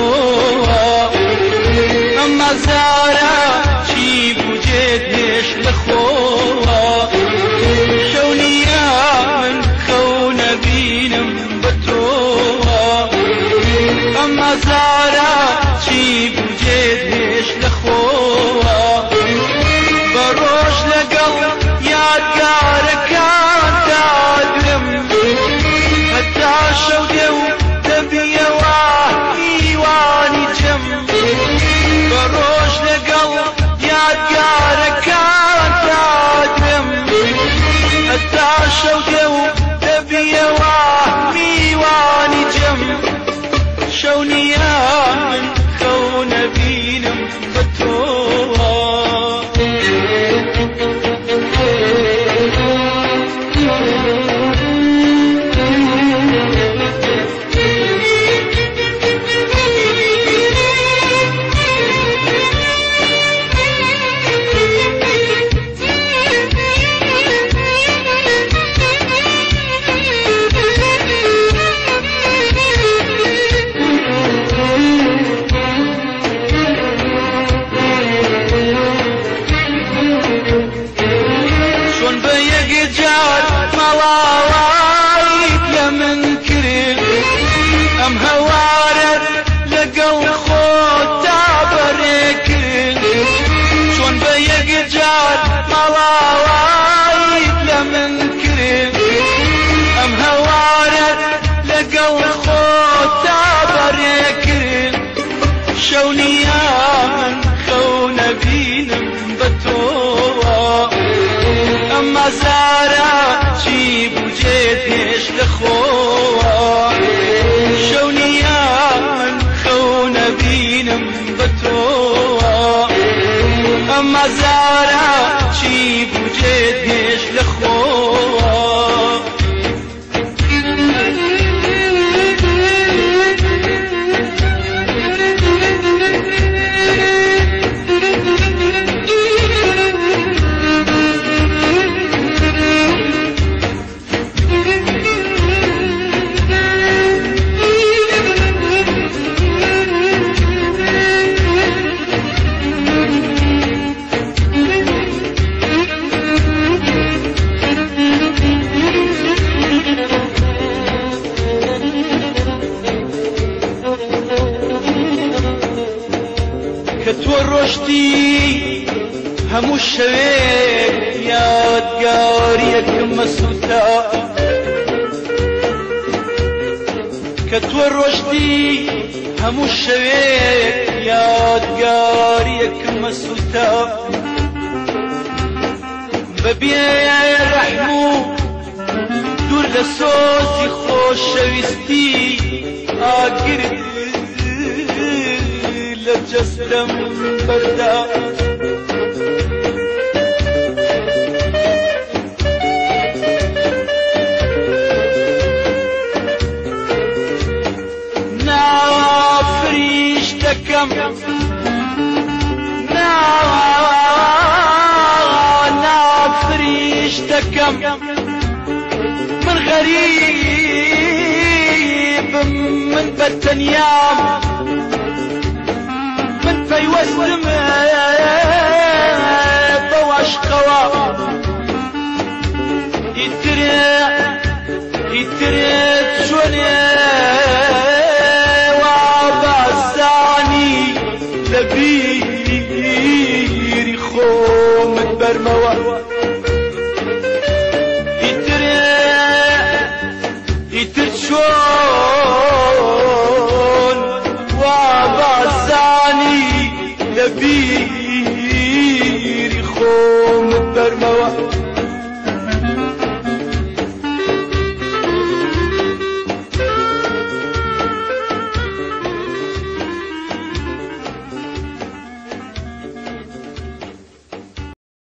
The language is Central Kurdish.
تۆوە. ئەمما زارا چی بوو جێت هێشت لە خۆوە؟ شەو نییە من خەو نەبینم بە تۆوە. ئەمما زارا چی بوو جێت هێشت لە خۆوە؟ بە ڕۆژ لەگەڵ یادگارەکانتا دوێم، هەتا شەو دێ و دەبیەوە میوانی جەم. بە ڕۆژ لەگەڵ یادگارەکانتا دوێم، هەتا شەو دێ و دەبیەوە میوانی جەم. شەو نییە من خەو نەبینم بە تۆوە. چۆن بە یەکجار ماڵاوایت لە من کرد، ئەم هەوارەت لەگەڵ خۆتا بەڕێ کرد. چۆن بە یەکجار ماڵاوایت لە من کرد، ئەم هەوارەت لەگەڵ خۆتا بەڕێ کرد. شەو نییە من خەو نەبینم بە تۆوە. ئەمما زارا چی بوو جێت هێشت لە خۆوە؟ شەو نییە من خەو نەبینم بە تۆوە. ئەمما زارا چی بوو جێت هێشت لە خۆوە؟ کە تۆ ڕۆشتی هەموو شەوێک یادگاریەکم مەسووتا. کە تۆ ڕۆشتی هەموو شەوێک یادگاریەکم مەسووتا. بەبێ ڕەحم و دوور لە سۆزی خۆشەویستی ئاگرت لە جەستەم بەردا. نافریشتەکەم، نافریشتەکەم، من غەریبم، من بەتەنیام، من پەیوەستم بەو عەشقەوە. ئیتر ئیتر چۆنێ وا بازانی لە بیری خۆمت بەرمەوە. ئیتر ئیتر چۆن وا بازانی لە بیری